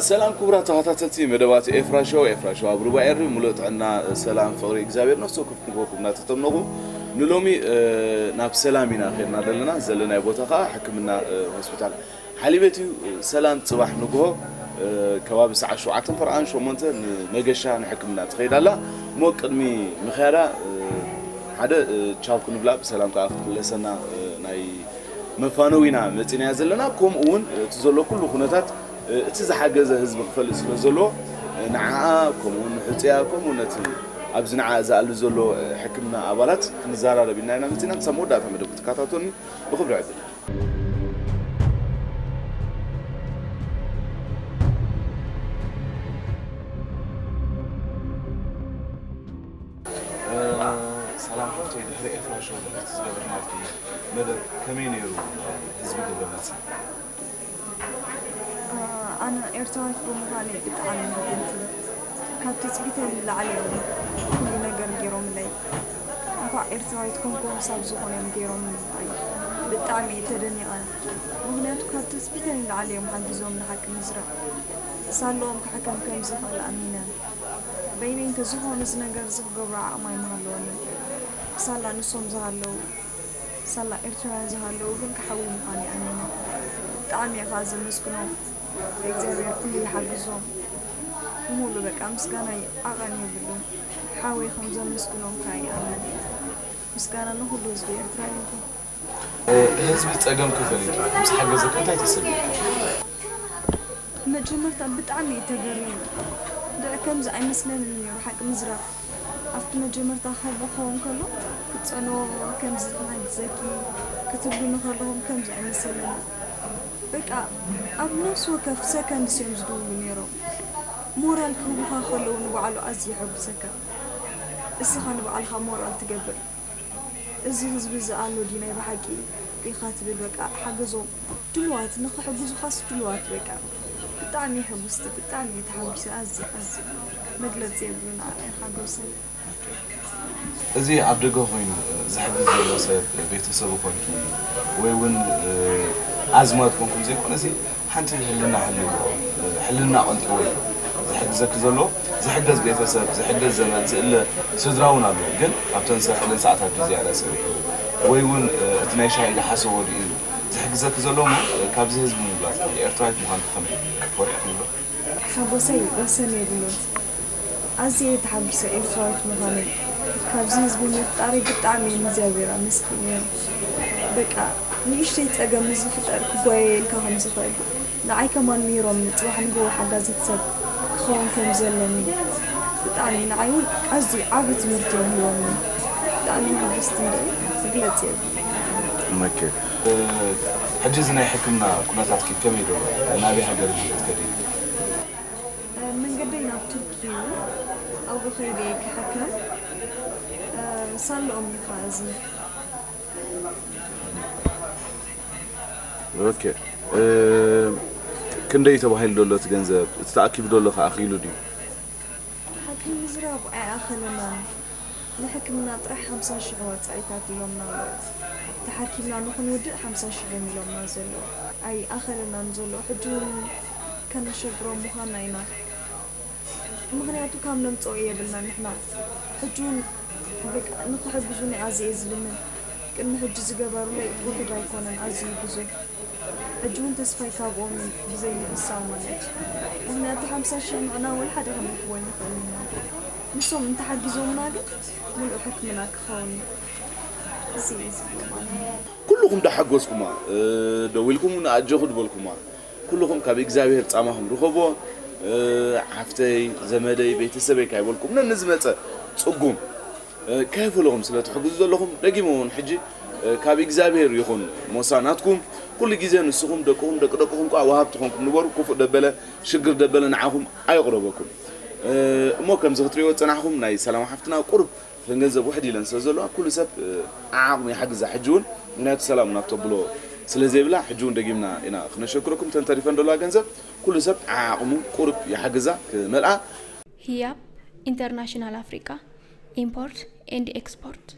ሰላም ክቡራት ተኸታተልቲ መደባት ኤፍራ ሾው፣ ኤፍራ ሾው ኣብ ሩባ ኤሪ፣ ሙሉእ ጥዕና፣ ሰላም፣ ፍቕሪ እግዚኣብሔር ነፍሲ ወከፍኩም ክወኩም እናተተምነኹ፣ ንሎሚ፣ እ፣ ናብ ሰላም ኢና ኸድና ዘለና። ዘለናዮ ቦታ ኸዓ ሕክምና፣ እ፣ ሆስፒታል ሓሊበት እዩ። ሰላም ጽባሕ ንግሆ፣ እ፣ ከባቢ ሰዓት ሸውዓተን ፈርቓን ሸሞንተ ንመገሻ ንሕክምና ትኸይድ ኣላ። እሞ ቅድሚ ምኽያዳ፣ እ፣ ሓደ፣ እ፣ ቻው ክንብላ፣ ብሰላም ከኣ ክትምለሰና፣ እ፣ ናይ መፋነዊና መጺናያ ዘለና። ከምኡ እውን እቲ ዘሎ ኩሉ ኩነታት፣ እ፣ እቲ ዝሓገዘ ህዝቢ ክፈልጥ ስለ ዘለዎ፣ እ፣ ንዓኣ፣ ከምኡ እውን ንሕጹያ፣ ከምኡ እውን ነቲ ኣብዚ ንዓኣ ዝኣሊ ዘሎ፣ እ፣ ሕክምና ኣባላት ክንዘራረብ ኢልና ኢና መጺና። ክሳብ መወዳእታ መደብ ክትከታተሉኒ ብኽብሪ ዕድል። እ፣ ሰላም ሓፍተይ፣ ድሕሪ ኤፍራ ሾው ድሕርቲ ዝገበርናልኪ መደብ ከመይ ነይሩ ህዝቢ ግብረ መልሲ? ኣነ ኤርትራዊት ብምዃነይ ብጣዕሚ እየ መጎምቲ። ካብ ትጽቢተይ ንላዕሊ እዮም ኩሉ ነገር ገይሮምለይ። እንኳዕ ኤርትራዊት ኮንኩ ክሳብ ዝኾነ እዮም ገይሮምለይ። ብጣዕሚ እየ ተደኒቐ። ምኽንያቱ ካብ ትጽቢተይ ንላዕሊ እዮም ሓጊዞም ንሓቂ ምዝራብ። ሳለኦም ክሕከም ከም ዝኽእል ኣሚነ። በይነይ እንተዝኾነ እዚ ነገር እዚ ክገብሮ ዓቕሚ ኣይምሃለወንን። ሳላ ንሶም ዝሃለዉ ሳላ ኤርትራውያን ዝሃለዉ ግን ክሓዊ ምዃን ይኣምና። ብጣዕሚ እየ ከዓ ዘመስግኖ። እግዚኣብሔር ኩሉ ይሓግዞም። ሙሉ በቃ ምስጋና ዓቐን የብሉን። ሓወይ ከም ዘመስግኖም ከዓ ይኣምን። ምስጋና ንኩሉ ህዝቢ ኤርትራ ይኹን። ህዝቢ ጸገምኪ ፈሊጡ ምስ ሓገዘኪ እንታይ ተሰሚዑ? መጀመርታ ብጣዕሚ እየ ተገሪመ። ድዕ ከምዚ ኣይመስለንን ነይሩ ሓቂ ምዝራብ። ኣብቲ መጀመርታ ክህቡ ክኸውን ከሎ ክትጸንዎ ከምዚ ክሕግዘኪ ክትብሉኒ ከለኹም ከምዚ ኣይመሰለንን። በቃ ኣብ ነፍሲ ወከፍ ሰከንድስ እዮም ዝድውሉ ነይሮም። ሞራል ክህቡኻ ከለዉ ንባዕሉ ኣዝዩ የሐጉሰካ። እስኻ ንባዕልኻ ሞራል ትገብር። እዚ ህዝቢ እዚ ኣሎ ድዩ ናይ ብሓቂ ኢኻ ትብል፣ በቃ ሓገዞም ድሉዋት፣ ንኽሕግዙኻስ ድሉዋት። በቃ ብጣዕሚ እየ ሕጉስቲ፣ ብጣዕሚ እየ ተሓጒሰ፣ ኣዝየ፣ ኣዝየ መግለጺ የብሉን ኣነ ሓጎሰይ። እዚ ኣብ ደገ ኮይኑ ዝሕግዝ ዘሎ ሰብ ቤተሰቡ ኮንኪ ወይ እውን ኣዝማድ ኮንኩም ዘይኮነ፣ እዚ ሓንቲ ህልና ሃልይዎ፣ ሕልና ኣቐንጥዎ እዩ ዝሕግዘኪ ዘሎ። ዝሕገዝ ቤተሰብ፣ ዝሕገዝ ዘመድ፣ ዝእለ ስድራ እውን ኣሎ። ግን ኣብተን ዝሰርሐለን ሰዓታት ብዝያዳ ሰሪሑ ወይ እውን እቲ ናይ ሻሂ ኢዳ ሓሰቦ ድዩ ዝሕግዘኪ ዘሎ እሞ ካብዚ ህዝቢ ምብላጽ ኤርትራዊት ምዃንኪ ከመይ ኮሪዕክኒ ዶ? ሓጎሰይ ወሰን የብሉን። ኣዝየ እየ ተሓጒሰ ኤርትራዊት ምዃነይ። ካብዚ ህዝቢ ምፍጣረይ ብጣዕሚ እየ ንእግዚኣብሔር ኣመስጊነዮ። በቃ ንእሽተይ ጸገም ምስ ዝፍጠር ክጓየየልካ ከም ዝኽእል ንዓይ ከማን ምሂሮምኒ፣ ጽባሕ ንግሆ ሓጋዚት ሰብ ክኸውን ከም ዘለኒ። ብጣዕሚ ንዓይ እውን ኣዝዩ ዓቢ ትምህርቲ እዮም ሂቦምኒ። ብጣዕሚ ሕጉስቲ እንድዒ ክግለጽ የብሉን። ኦኬ። ሕጂ እዚ ናይ ሕክምና ኩነታትኪ ከመይ ደሎ? ናበይ ሃገር ኢኺ ክትከዲ? መንገደይ ናብ ቱርኪ እዩ። ኣብኡ ከይደ እየ ክሕከም። ሳልኦም እዩ ከዓ እዚ። ኦኬ። እ፣ ክንደይ ተባሂሉ ደሎ እቲ ገንዘብ? እቲ ተኣኪቡ ደሎ ከ ኣኺሉ ድዩ? ሓቂ ምዝራብ ኣይኣኸለናን። ንሕክምና ጥራሕ ሓምሳ ሽሕ ወጻኢታት ኢሎምና ኣለዉ። ተሓኪምና ንኽንውድእ ሓምሳ ሽሕ እዮም ኢሎምና ዘለዉ። ኣይኣኸለናን ዘሎ። ሕጂ እውን ከነሸግሮም ምዃንና ኢና። ምኽንያቱ ካብ ነምጽኦ የብልናን ንሕና። ሕጂ እውን በቃ ንኽሕግዙኒ ኣዝየ እየ ዝልምን። ቅድሚ ሕጂ ዝገበሩለይ ውሑድ ኣይኮነን፣ ኣዝዩ ብዙሕ። ሕጂ እውን ተስፋይ ካብኦም እዩ ብዘይ ምሕሳው ማለት እዩ። ምኽንያቱ ሓምሳ ሽሕ ንዕና ወላ ሓደ ክንረኽቦ ኣይንኽእልን ኢና። ንሶም እንተሓጊዞምና ግን ምሉእ ሕክምና ክኸውን እዩ። እዚ እዩ ዝብሎ ማለት እዩ። ኩልኹም ዳሓጎስኩማ፣ እ፣ ደዊልኩም እውን ኣጀኹ ድበልኩማ፣ ኩልኹም ካብ እግዚኣብሔር ጻማኹም ርኸብዎ። እ፣ ሓፍተይ፣ ዘመደይ፣ ቤተሰበይ ካይበልኩም ነንዝመጸ ጽጉም፣ እ፣ ከይፈለኹም ስለ ትሕግዙ ዘለኹም ደጊመ እውን ሕጂ፣ እ፣ ካብ እግዚኣብሔር ይኹን ሞሳ ናትኩም። ኩሉ ግዜ ንስኹም፣ ደቅኹም፣ ደቂ ደቅኹም ከኣ ወሃብቲ ኮንኩም ንበሩ። ክፉእ ደበለ፣ ሽግር ደበለ ንዓኹም ኣይቕረበኩም። እ፣ እሞ ከምዚ ክትርእይዎ ዝጸናሕኩም ናይ ሰላም ሓፍትና ቁሩብ እተን ገንዘብ ውሕድ ኢለን ስለ ዘለዋ፣ ኩሉ ሰብ፣ እ፣ ዓዓቕሚ ይሓግዛ። ሕጂ እውን ምኽንያቱ ሰላም ናብ ተብሎ ስለ ዘይብላ፣ ሕጂ እውን ደጊምና ኢና ክነሸክረኩም። እተን ተሪፈን ዘለዋ ገንዘብ ኩሉ ሰብ ዓዓቕሙ ቁሩብ ይሓግዛ ክመልኣ። ህያብ ኢንተርናሽናል ኣፍሪቃ ኢምፖርት ኤንድ ኤክስፖርት።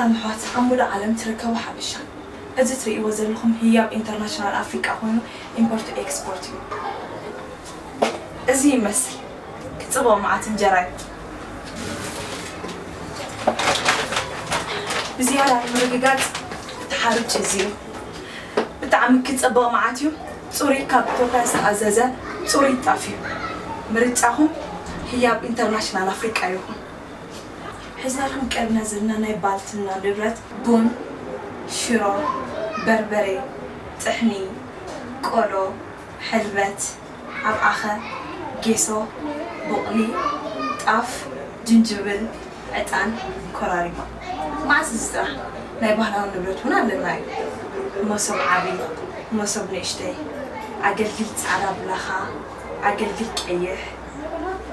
ኣሕዋት ኣብ ሙሉእ ዓለም ትርከቡ ሓበሻ፣ እዚ ትርእይዎ ዘለኹም ህያብ ኢንተርናሽናል ኣፍሪቃ ኮይኑ ኢምፖርት ኤክስፖርት እዩ። እዚ ይመስል ክጽብቕ መዓት እንጀራ እዩ። ብዝያዳ ንምርግጋጽ እቲ ሓርጭ እዚ እዩ። ብጣዕሚ ክጽብቕ መዓት እዩ። ጽሩይ ካብ ኢትዮጵያ ዝተኣዘዘ ጽሩይ ጣፍ እዩ። ምርጫኹም ህያብ ኢንተርናሽናል ኣፍሪቃ ይኹን። ሒዝናልኩም ቀሪብና ዘለና ናይ ባልትና ንብረት ቡን፣ ሽሮ፣ በርበሬ፣ ጥሕኒ፣ ቆሎ፣ ሕልበት፣ ኣብዓኸ፣ ጌሶ፣ ቡቕሊ፣ ጣፍ፣ ጅንጅብል፣ ዕጣን፣ ኮራሪማ። መዓስ እዚ ጥራሕ ናይ ባህላዊ ንብረት እውን ኣለና እዩ። መሶብ ዓቢ፣ መሶብ ንእሽተይ፣ ኣገልግል ጻዕዳ ብላኻ፣ ኣገልግል ቀይሕ፣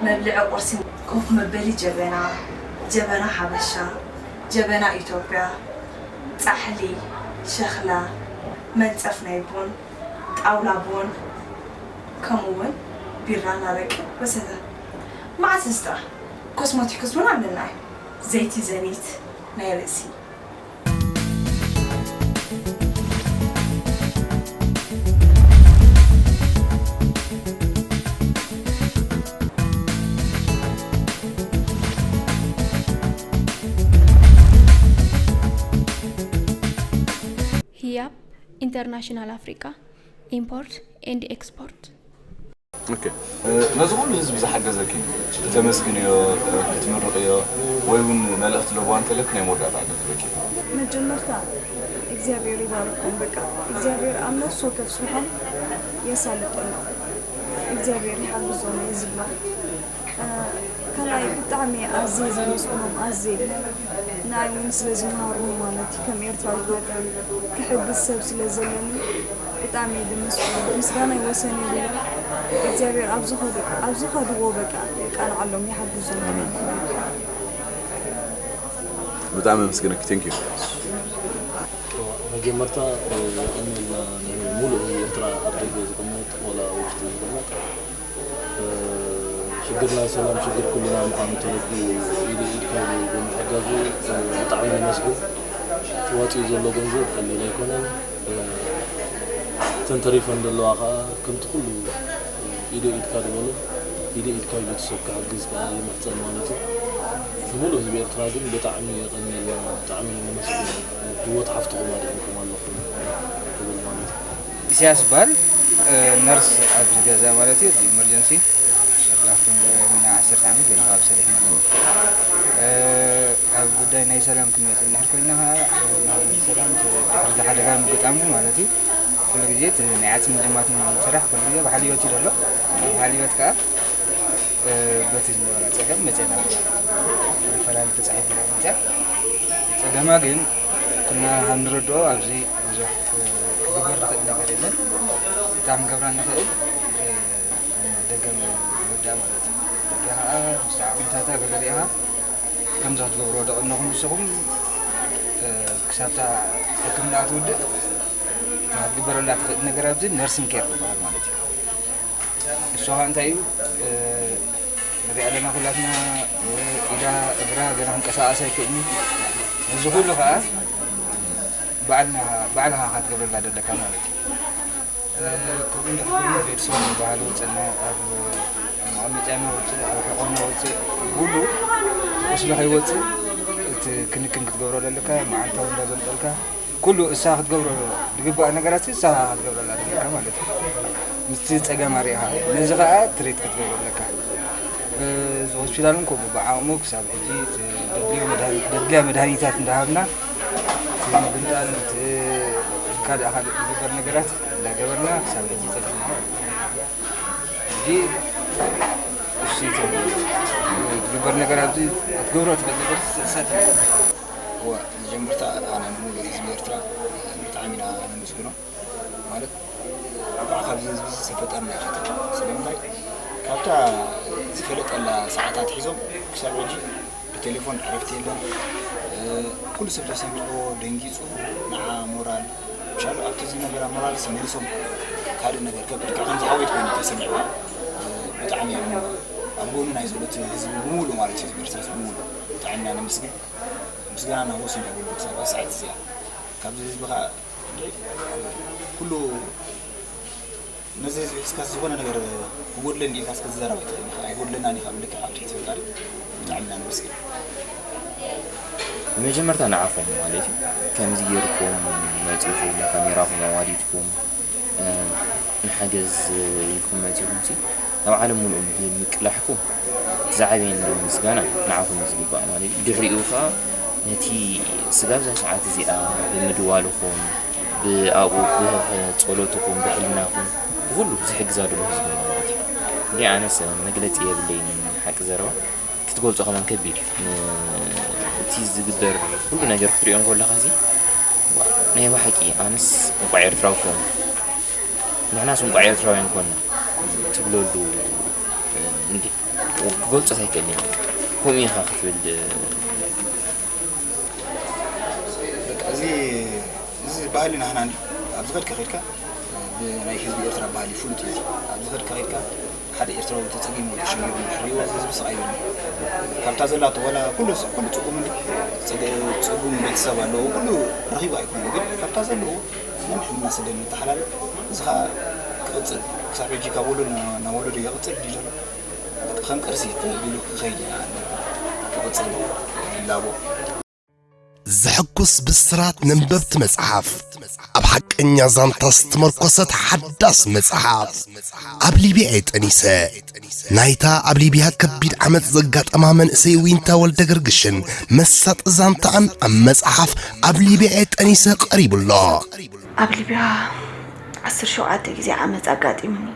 መብልዒ ቁርሲ፣ ኮፍ መበሊ ጀበና፣ ጀበና ሓበሻ፣ ጀበና ኢትዮጵያ፣ ጻሕሊ፣ ሸኽላ፣ መንጸፍ ናይ ቡን፣ ጣውላ ቡን፣ ከምኡ እውን ቢራን ኣረቂ ወዘተ። መዓስ እዚ ጥራሕ ኮስሞቲክስ እውን ኣለና እዩ። ዘይቲ ዘኒት ናይ ርእሲ። ህያብ ኢንተርናሽናል ኣፍሪቃ ኢምፖርት ኤንድ ኤክስፖርት። ኦኬ፣ ነዚ ኩሉ ህዝቢ ዝሓገዘኪ ክተመስግንዮ፣ ክትምርቕዮ ወይ እውን መልእኽቲ ለቦዋ እንተለክ ናይ መወዳእታ ዕድል ክበኪ። መጀመርታ እግዚኣብሔር ይባርኮም። በቃ እግዚኣብሔር ኣብ ነፍሲ ወከፍ ስርሖም የሳልጠሎም። እግዚኣብሔር ይሓግዞም እየ ዝብላ። ካልኣይ ብጣዕሚ ኣዝየ ዘመስግኖም ኣዝየ ንዓይ እውን ስለ ዝመሃሩኒ ማለት እዩ ከም ኤርትራዊት መጠን ክሕግዝ ሰብ ስለ ዘለኒ ብጣዕሚ እየ ዘመስግኖም ምስጋናይ ወሰን የብሉን እግዚኣብሔር ኣብ ዝኸድዎ በቃ የቃልዓሎም ይሓግዞም። ብጣዕሚ ኣመስግነኪ thank you። መጀመርታ የቐንየልና ንሙሉእ ህዝቢ ኤርትራ ኣብ ደገ ዝቕመጥ ወላ ውሽጢ ዝቕመጥ ሽግር ናይ ሰላም ሽግር ኩልና ምዃኑ ተረዲኡ ኢዱ ኢድካ ኢሉ ብምሕጋዙ ብጣዕሚ ነመስግን። ተዋፂኡ ዘሎ ገንዘብ ቀሊል ኣይኮነን። እተን ተሪፈን ዘለዋ ከዓ ከምቲ ኩሉ ኢደ ኢድካ ዝበሎ ኢደ ኢድካ ኢሉ እቲ ሰብ ክሕግዝ ከዓ ይምሕፀን ማለት እዩ። ንሙሉእ ህዝቢ ኤርትራ ግን ብጣዕሚ የቐንየልና፣ ብጣዕሚ ነመስግን። ህይወት ሓፍትኹም ኣድሒንኩም ኣለኹም ክብል ማለት እዩ። ኢሳያስ ይበሃል። ነርስ ኣብዚ ገዛ ማለት እዩ፣ እዚ ኢመርጀንሲ። ጸጋ ክንደና ዓሰርተ ዓመት ገና ካብ ሰሪሕና። ኣብ ጉዳይ ናይ ሰላም ክንመጽእ እንድሕር ኮይና ከኣ፣ ሰላም ድሕሪ እዚ ሓደጋ ምግጣሙ ማለት እዩ። ኩሉ ግዜ እቲ ናይ ዓጽሚ ጅማት ስራሕ ኩሉ ግዜ ብሓልዮት እዩ ዘሎ። ብሓልዮት ከኣ በቲ ዝነበራ ጸገም መጺእና። ሪፈራል ተጻሒፉ መጺኣ። ጸገማ ግን ኩልና ከም ንርድኦ ኣብዚ ብዙሕ ክግበር ዝኽእል ነገር የለን። እታ ክንገብራ እንኽእል ደገ ምውዳእ ማለት እዩ። ደገ ከዓ ምስ ዓቕምታታ ገለ ሪኢኻ ከምዚ ክትገብርዎ ደቐነኹም ንስኹም ክሳብታ ሕክምና ክትውድእ እታ ክትግበረላ ትኽእል ነገር ኣብዚ ነርሲንግ ኬር ዝበሃል ማለት እዩ። ንሱ ከዓ እንታይ እዩ ንሪኣ ኣለና ኩላትና ኢዳ እግራ ገና ክንቀሳቐስ ኣይክእልን። እዚ ኩሉ ከዓ ባዕልና ባዕልኻ ክትገብረላ ዘለካ ማለት እዩ። ከምኡ እንድሕር ኮይኑ ቤተሰብ ዝበሃል ውፅእና ኣብ መቐመጫና ውፅእ ኣብ ሕቆና ውፅእ ኩሉ ቁስሊ ከይወፅእ እቲ ክንክን ክትገብሮ ዘለካ መዓልታዊ እንዳገምጠልካ ኩሉ እሳ ክትገብሮ ዝግባእ ነገራት እሳ ክትገብረላ ዘለካ ማለት እዩ። ምስቲ ፀገም ኣሪእኻ ነዚ ከዓ ትሪት ክትገብሮ ኣለካ። እዚ ሆስፒታል እውን ከምኡ ብዓቕሙ ክሳብ ሕጂ ዘድልያ መድሃኒታት እንዳሃብና እቲ ምግንጣል ካልእ ካልእ ዝግበር ነገራት እንዳገበርና ክሳብ ሕጂ ጸኒሕና ማለት እዩ። ሕጂ እሱ ዝግበር ነገር ኣብዚ ክትገብሮ ትኽእል ነገር ትሰጥ። እወ መጀመርታ ኣነ ንሙሉእ ህዝቢ ኤርትራ ብጣዕሚ ኢና ነመስግኖ። ማለት እንኳዕ ካብዚ ህዝቢ እዚ ዝተፈጠርና ኢኻ ትብል። ስለምንታይ ካብታ ዝፈለጠላ ሰዓት ኣትሒዞም ክሳብ ሕጂ ብቴሌፎን ዕረፍቲ የለን። ኩሉ ሰብ ተሰሚዕዎ ደንጊፁ ንዓ ሞራል ምሻሉ ኣብቲ ዝነበራ ሞራልስ መሊሶም ካልእ ነገር ከም ልክዕ ከምዚ ሓወይ ኮይኑ ተሰሚዕዋ። ብጣዕሚ እዮም ኣብ ጎኑ ናይ ዘሎ እቲ ህዝቢ ብምሉእ ማለት እዩ ህዝቢ ኤርትራ ብምሉእ ብጣዕሚ ኢና ነመስግን። ምስጋና ናብ ወሰን የብሉን ክሳብ ሰዓት እዚኣ። ካብዚ ህዝቢ ከዓ ኩሉ ነዚ ህዝቢ ሒዝካ ዝኾነ ነገር ክጎድለኒ ኢልካ እስከ ዝዛረብ ኣይትኽእልን ኢኻ። ኣይጎድለናን ኢኻ ብልክዕ ኣብ ትሕቲ ፈጣሪ። ብጣዕሚ ኢና ነመስግን። ብመጀመርታ ንዓኹም ማለት እዩ። ከምዚ ጌርኩም መጺኹም፣ ካሜራኹም ኣዋዲድኩም፣ እ፣ ንሓገዝ ኢልኩም መጺኹም ሲ፣ ናብ ዓለም ምሉእ ብምቅላሕኩም፣ እቲ ዝዓበየና ምስጋና ንዓኹም እዩ ዝግባእ ማለት እዩ። ድሕሪኡ ከኣ ነቲ ስጋብ እዛ ሰዓት እዚኣ ብምድዋልኹም፣ ብኣብኡ ብጸሎትኹም፣ ብሕልናኹም፣ ብኹሉ ዝሕግዛ ደሎ ህዝቢ ማለት እዩ። እንዴ ኣነስ መግለጺ የብለይን ሓቂ ዘረባ። ክትገልጾ ከማን ከቢድ እዩ። ን-፣ እቲ ዝግበር ኩሉ ነገር ክትሪኦ እንከለኻ እዚ፣ ዋ፣ ናይ ብሓቂ ኣነስ እንቋዕ ኤርትራዊ ኮንኩ፣ ንሕናስ እንቋዕ ኤርትራውያን ኮንና ትብለሉ፣ እንዲ፣ ክገልጾስ ኣይክእልን። ከምኡ ኢኻ ክትብል፣ በቃ እዚ፣ እዚ ባህሊ ናህና እንዲ፣ ኣብ ዝኸድካ ኸድካ፣ ብናይ ህዝቢ ኤርትራ ባህሊ ፍሉጥ እዩ። ኣብ ዝኸድካ ኸድካ፣ ሓደ ኤርትራዊ ተጸጊሙ ተሸጊሩ እንድሕር ሪእዎ ህዝቢ ስቕ ኣይብልን። ካብታ ዘላቶ ዋላ ኩሉ ሰብ ኩሉ ጽጉም እንዲ ጽግ- ጽጉም ቤተሰብ ኣለዎ ኩሉ ረኺቡ ኣይኮነን ግን ካብታ ዘለዎ ነንሕድና ስለ ንተሓላለፍ እዚ ኸኣ ክቕጽል ክሳብ ሕጂ ካብ ወለዶ ናብ ወለዶ ይቕጽል ድዩ ዘሎ በቃ ከም ቅርሲ ተቢሉ ክኸይድ ኣለዎ ክቕጽል ይላቦ። ዘሐጉስ ብስራት ነንበብቲ መጽሓፍ፣ ኣብ ሓቀኛ ዛንታ ዝተመርኮሰት ሓዳስ መጽሓፍ፣ ኣብ ሊብያ እየ ጠኒሰ። ናይታ ኣብ ሊብያ ከቢድ ዓመጽ ዘጋጠማ መንእሰይ ዊንታ ወልደገርግሽን መሳጢ ዛንታኣን ኣብ መጽሓፍ ኣብ ሊብያ እየ ጠኒሰ ቀሪቡ ኣሎ። ኣብ ሊብያ ዓሰርተ ሸውዓተ ግዜ ዓመጽ ኣጋጢሙኒ።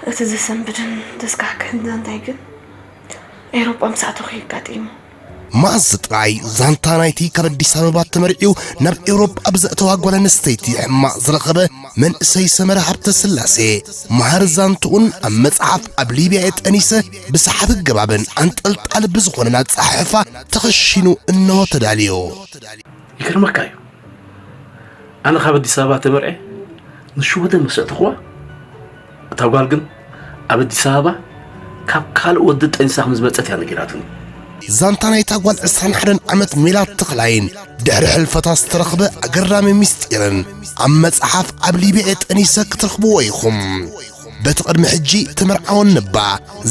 እቲ ዘሰንብድን ዘስካሕክሕን ዛንታይ ግን ኤውሮጳ ምስ ኣተኹ እዩ ኣጋጢሙ። መኣዝ ጥራይ ዛንታ ናይቲ ካብ ኣዲስ ኣበባ ተመርዕዩ ናብ ኤውሮጳ ብዘእተዋ ጓል ኣንስተይቲ ሕማቕ ዝረኸበ መንእሰይ ሰመረ ሃብተስላሴ መሃሪ ዛንትኡን ኣብ መጽሓፍ ኣብ ሊብያ እየ ጠኒሰ ብሰሓቢ ኣገባብን ኣንጠልጣሊ ብዝኾነን ኣጸሓሕፋ ተኸሺኑ እነሆ ተዳልዩ። ይገርመካ እዩ። ኣነ ካብ ኣዲስ ኣበባ ተመርዐ ንሽወደን ምስ ኣእተኽዋ እታ ጓል ግን ኣብ ኣዲስ ኣበባ ካብ ካልእ ወዲ ጠኒሳ ከም ዝመጸት እያ ነጊራትኒ። ዛንታ ናይታ ጓል ዕስራን ሓደን ዓመት ሜላት ተኽላይን ድሕሪ ሕልፈታ ዝተረኽበ ኣገራሚ ምስጢርን ኣብ መጽሓፍ ኣብ ሊብያ ጠኒሰ ክትረኽብዎ ኢኹም። በቲ ቅድሚ ሕጂ ተመርዓወን ነባ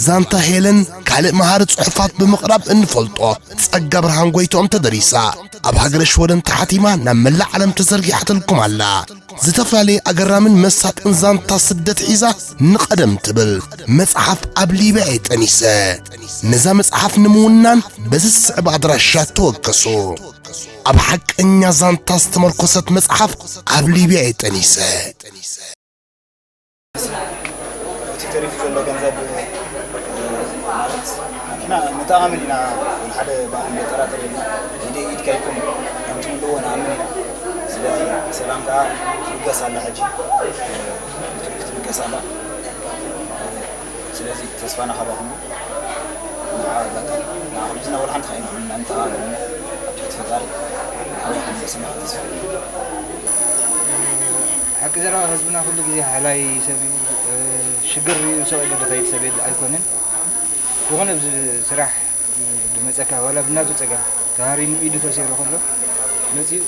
ዛንታ ሄለን ካልእ መሃሪ ጽሑፋት ብምቕራብ እንፈልጦ ጸጋ ብርሃን ጎይትኦም ተደሪሳ ኣብ ሃገረ ሽወደን ተሓቲማ ናብ መላእ ዓለም ተዘርጊሓትልኩም ኣላ። ዝተፈላለየ ኣገራምን መሳጥን ዛንታ ስደት ሒዛ ንቐደም ትብል መጽሓፍ ኣብ ሊብያ እየ ጠኒሰ። ነዛ መጽሓፍ ንምውናን በዚ ዝስዕብ ኣድራሻ ተወከሱ። ኣብ ሓቀኛ ዛንታ ዝተመርኮሰት መጽሓፍ ኣብ ሊብያ እየ ጠኒሰ። እቲ ተሪፉ ዘሎ ገንዘብ ማለት ንሕና ንተኣምን ኢና ሓደ በዓል ንጠራጠር የልና ኢደ ኢድካ ኢልኩም ከምትምልእዎ ንኣምን ኢና ስለዚ ሰላም ከዓ ትብገስ ኣላ ሕጂ ክትብገስ ኣላ ስለዚ ተስፋና ካባኹም ንዓ በቃ ንዓኹም ዝነበሩ ሓንቲ ከይንኹን ንተኣምን ኢና ኣብ ትሕቲ ፈጣሪ ዓብኹም ስና ተስፋ ሓቂ ዘረባ ህዝብና ኩሉ ግዜ ሃላይ ሰብ እዩ። ሽግር ሪኡ ሰው ኢሉ ዝኸይድ ሰብ የለ ኣይኮነን። ዝኾነ ኣብዚ ስራሕ ዝመፀካ ዋላ ብናቱ ፀገም ተሃሪሙ ኢዱ ተሰይሩ ከሎ መፂኡ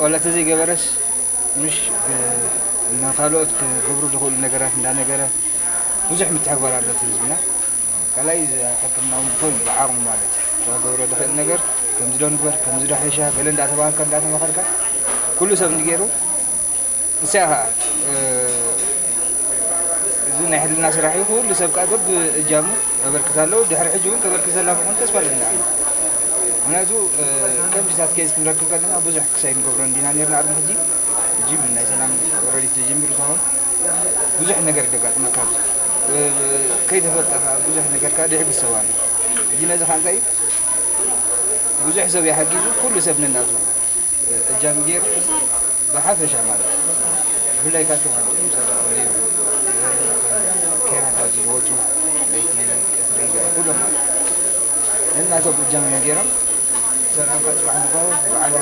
ዋላ ተዘይገበረስ ምሽ ንካልኦት ክገብሩ ዝኽእሉ ነገራት እንዳነገረ ብዙሕ ምትሕግባር ኣሎ እቲ ህዝብና። ካልኣይ እዚ ሕክምናዊ ምኮን ብዓቕሙ ማለት ክገብሮ ዝኽእል ነገር ከምዚ ዶ ንግበር ከምዚ ዶ ሓይሻ ገለ እንዳተባሃልካ እንዳተመኸርካ ኩሉ ሰብ እንዲገይሩ ንሳ ከዓ እዚ ናይ ሕልና ስራሕ እዩ ኩሉ ሰብ ከዓ በብ እጃሙ የበርክት ኣለዉ ድሕሪ ሕጂ እውን ከበርክት ዘላ ምኾኑ ተስፋ ኣለና ምክንያቱ ከምዚታት ኬዝ ክንረክብ ከለና ብዙሕ ክሳይ ንገብሮ እንዲና ነርና ቅድሚ ሕጂ ሕጂ ናይ ሰላም ወረዲት ተጀሚሩ ሳሆን ብዙሕ ነገር ደጋጥመካ ከይተፈልጠ ከዓ ብዙሕ ነገር ከዓ ድሕግዝ ሰብ ኣሎ ሕጂ ነዚ ከዓ እንታይ ብዙሕ ሰብ ይሓጊዙ ኩሉ ሰብ ነናቱ እጃም ገይሩ ብሓፈሻ ማለት እዩ ብፍላይ ካብ ሸውዓተ ምሳሌ ኬራታት ዝወፁ ለይቲ ቀትሪ ኩሎም ማለት ነናቶም እጃም ገይሮም ሰላምካ ፅባሕ ንጋሆ በዓላ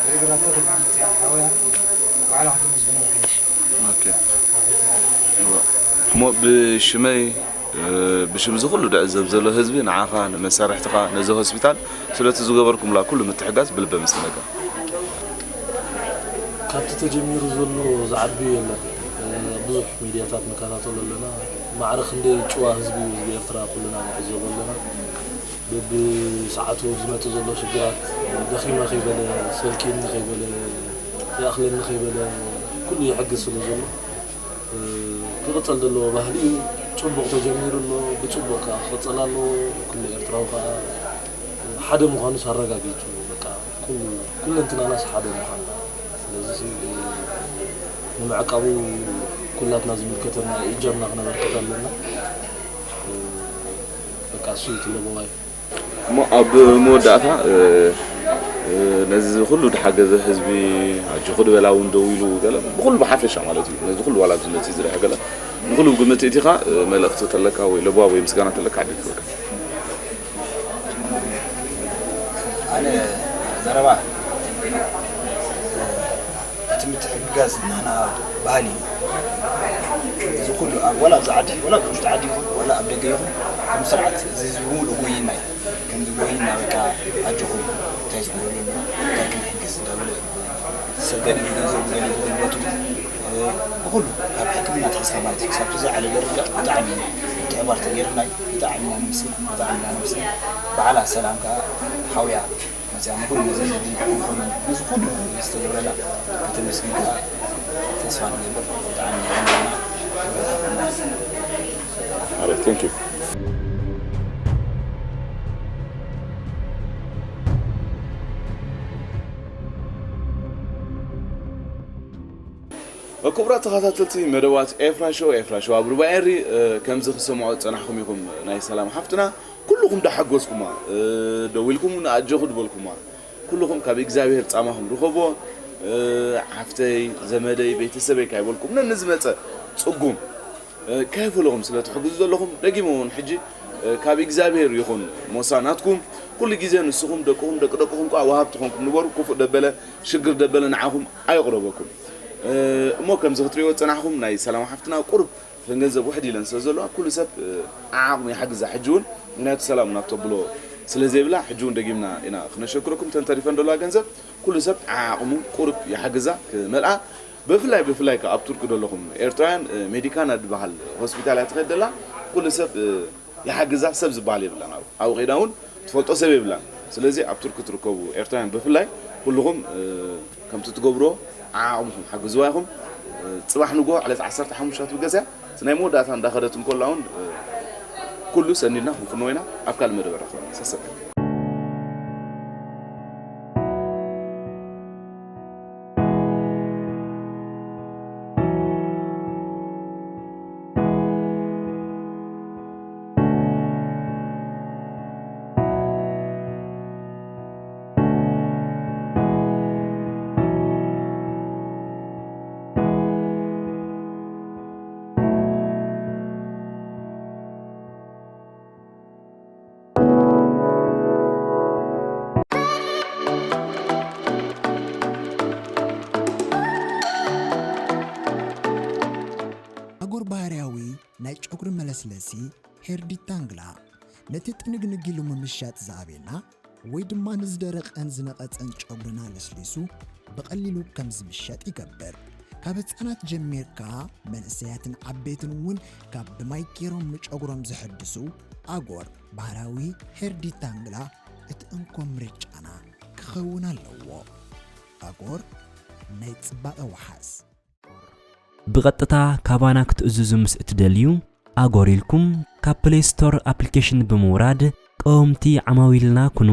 ብእግራ ተተግፅያ ሓወያ ባዕላ ክትምዝግኖ ይሓይሽ ኦኬ እሞ ብሽመይ ብሽም እዚ ኩሉ ድዕዘብ ዘሎ ህዝቢ ንዓኻ፣ ንመሳርሕትኻ፣ ነዚ ሆስፒታል ስለቲ ዝገበርኩምላ ኩሉ ምትሕጋዝ ብልበ መስግነካ። ካብቲ ተጀሚሩ ዘሎ ዝዓቢ የለን። ብዙሕ ሚድያታት ንከታተሎ ኣለና። ማዕረ ክንደይ ጭዋ ህዝቢ እዩ ህዝቢ ኤርትራ ኩልና ንዕዘቦ ኣለና። ብሰዓቱ ዝመጽእ ዘሎ ሽግራት ደኺመ ከይበለ፣ ሰልኪኒ ከይበለ፣ ይኣኽለኒ ከይበለ ኩሉ ይሕግዝ ስለ ዘሎ ክቕጸል ዘለዎ ባህሊ እዩ። ጽቡቕ ተጀሚሩ ኣሎ፣ ብጽቡቕ ከኣ ክቕጸል ኣለዎ። ኩሉ ኤርትራዊ ከኣ ሓደ ምዃኑስ ኣረጋጊጹ፣ በቃ ኩሉ ኩለንትናናስ ሓደ ምዃንና። ስለዚ ንምዕቃቡ ኩላትና ዝምልከተና እጃምና ክነበርክት ኣለና። በቃ እሱ እዩ ትለበዋይ። እሞ ኣብ መወዳእታ ነዚ ኩሉ ድሓገዘ ህዝቢ ኣጆኹ ድበላ እውን ደው ኢሉ ገለ ብኩሉ ብሓፈሻ ማለት እዩ ነዚ ኩሉ ዋላ ዝመፅእ ዝርሕ ገለ ንኩሉ ግምት እቲኻ መልእኽቲ ተለካ ወይ ለብዋ ወይ ምስጋና ተለካ ዓዲ ትበካ። ኣነ ዘረባ እቲ ምትሕግጋዝ ናና ባህሊ እዩ። እዚ ኩሉ ኣብ ወላ ኣብዚ ዓዲ ወላ ኣብ ውሽጢ ዓዲ ይኹን ወላ ኣብ ደገ ይኹን ከም ስርዓት እዚ ህዝቢ ብምሉእ ጎይና እዩ። ከምዚ ጎይና በቃ ኣጆኹም እንታይ ዝገብሩ ኣለዉ እንታይ ክንሕግዝ እንዳበለ ሰብ ገሊኡ ገንዘቡ ገሊኡ ጉልበቱ ብኩሉ ካብ ሕክምና ትሒዝካ ማለት እዩ ክሳብ ዝዓለ ደረጃ ብጣዕሚ ምትሕባር ተገይሩና እዩ። ብጣዕሚ ኢና ነመስግን ብጣዕሚ ኢና ነመስግን። በዓላ ሰላም ከዓ ሓውያ መፅያ ንኩሉ ነዚ ህዝቢ ይኹን ነዚ ኩሉ ዝተገብረላ ከተመስግን ከዓ ተስፋ ንገብር። ብጣዕሚ ኢና ክብረት ሃበና። All right, thank you. ክቡራት ተኸታተልቲ መደባት ኤፍራ ሾው ኤፍራ ሾው ኣብ ሩባ ኤሪ ከምዚ ክሰምዖ ዝጸናሕኩም ኢኹም ናይ ሰላም ሓፍትና ኩልኹም ዳሓጎስኩማ ደዊልኩም ንኣጀኹ ድበልኩማ ኩልኹም ካብ እግዚኣብሔር ጻማኹም ርኸቦ ሓፍተይ ዘመደይ ቤተሰበይ ካይበልኩም ነንዝመጸ ጽጉም ከይፈለኹም ስለ ትሕግዙ ዘለኹም ደጊመ እውን ሕጂ ካብ እግዚኣብሔር ይኹን ሞሳ ናትኩም ኩሉ ግዜ ንስኹም ደቅኹም ደቂ ደቅኹም ከዓ ወሃብቲ ኾንኩም ንበሩ ክፉእ ደበለ ሽግር ደበለ ንዓኹም ኣይቕረበኩም እሞ ከምዚ ክትሪእዎ ዝፀናሕኹም ናይ ሰላም ሓፍትና ቁሩብ ከም ገንዘብ ውሕድ ኢለን ስለ ዘለዋ ኩሉ ሰብ ዓዓቕሙ ይሓግዛ ሕጂ እውን ምክንያቱ ሰላም ናብ ተብሎ ስለ ዘይብላ ሕጂ እውን ደጊምና ኢና ክነሸክረኩም ተንተሪፈን ዘለዋ ገንዘብ ኩሉ ሰብ ዓዓቕሙ ቁሩብ ይሓግዛ ክመልኣ ብፍላይ ብፍላይ ከ ኣብ ቱርኪ ዘለኹም ኤርትራውያን ሜዲካና ዝበሃል ሆስፒታል እያ ትኸድ ዘላ ኩሉ ሰብ ይሓግዛ ሰብ ዝበሃል የብላን ኣብኡ ኣብኡ ከይዳ እውን ትፈልጦ ሰብ የብላን ስለዚ ኣብ ቱርኪ ትርከቡ ኤርትራውያን ብፍላይ ኩልኹም ከምቲ ትገብርዎ ዓዓቕምኹም ሓግዝዋ ኢኹም ጽባሕ ንግሆ ዕለት ዓሰርተ ሓሙሽተ ትብገስ እያ እቲ ናይ መወዳእታ እንዳኸደት እንከላ እውን ኩሉ ሰኒድና ክንፍንዎ ኢና ኣብ ካልእ መደበና ክኾነ ሰሰብ ኣጎር ባህርያዊ ናይ ጨጉሪ መለስለሲ ሄር ዲታንግላ ነቲ ጥንግንግ ኢሉ ምምሻጥ ዝኣብየና ወይ ድማ ንዝደረቐን ዝነቐጸን ጨጉርና ለስሊሱ ብቐሊሉ ከም ዝምሸጥ ይገብር። ካብ ህጻናት ጀሚርካ መንእሰያትን ዓበይትን እውን ካብ ብማይ ገይሮም ንጨጉሮም ዘሐድሱ ኣጎር ባህላዊ ሄር ዲታንግላ እቲ እንኮ ምርጫና ክኸውን ኣለዎ። ኣጎር ናይ ጽባቐ ወሓስ። ብቐጥታ ካባና ክትእዝዙ ምስ እትደልዩ ኣጎር ኢልኩም ካብ ፕሌይ ስቶር ኣፕሊኬሽን ብምውራድ ቀወምቲ ዓማዊልና ኩኑ።